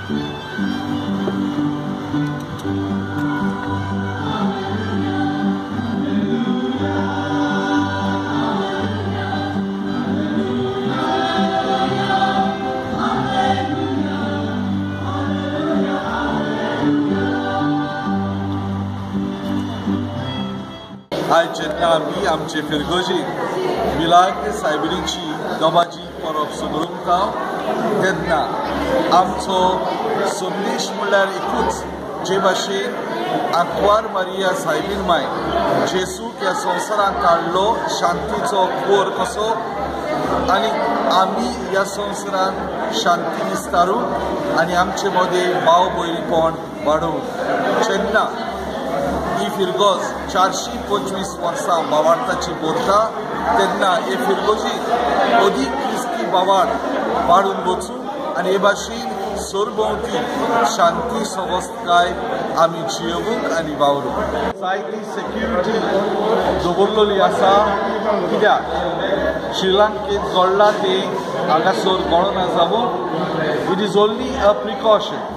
आयज जेन्ना आमी आमचे फिरगोजी मिलाग्र सायबिणीची दबाजी परब सुदरूंक तेन्ना आमचो संदेश म्हणल्यार एकूच, जे भाशेन आंकवार मारिया सायबीन माय जेसूक ह्या संवसारांत काडलो शांतीचो कोर कसो, आनी आमी ह्या संवसारांत शांती विस्तारूंक आनी आमचे मदें भाव भयणीपण वाडोवंक. जेन्ना ही फिरगोज 425 वर्सां बावार्थाची भरता तेन्ना हे फिरगोजीक अदीक क्रिस्ती बावार्थ वाडून वचूं आनी हे भाशेन सरभोंवती शांती सवस्तकाय आमी जियोवंक आनी वावरूंक. जायती सेक्युरिटी दवरलेली आसा, कित्याक श्रीलंकेंत घडलां तें हांगासर घडना जावूं. It is only a precaution.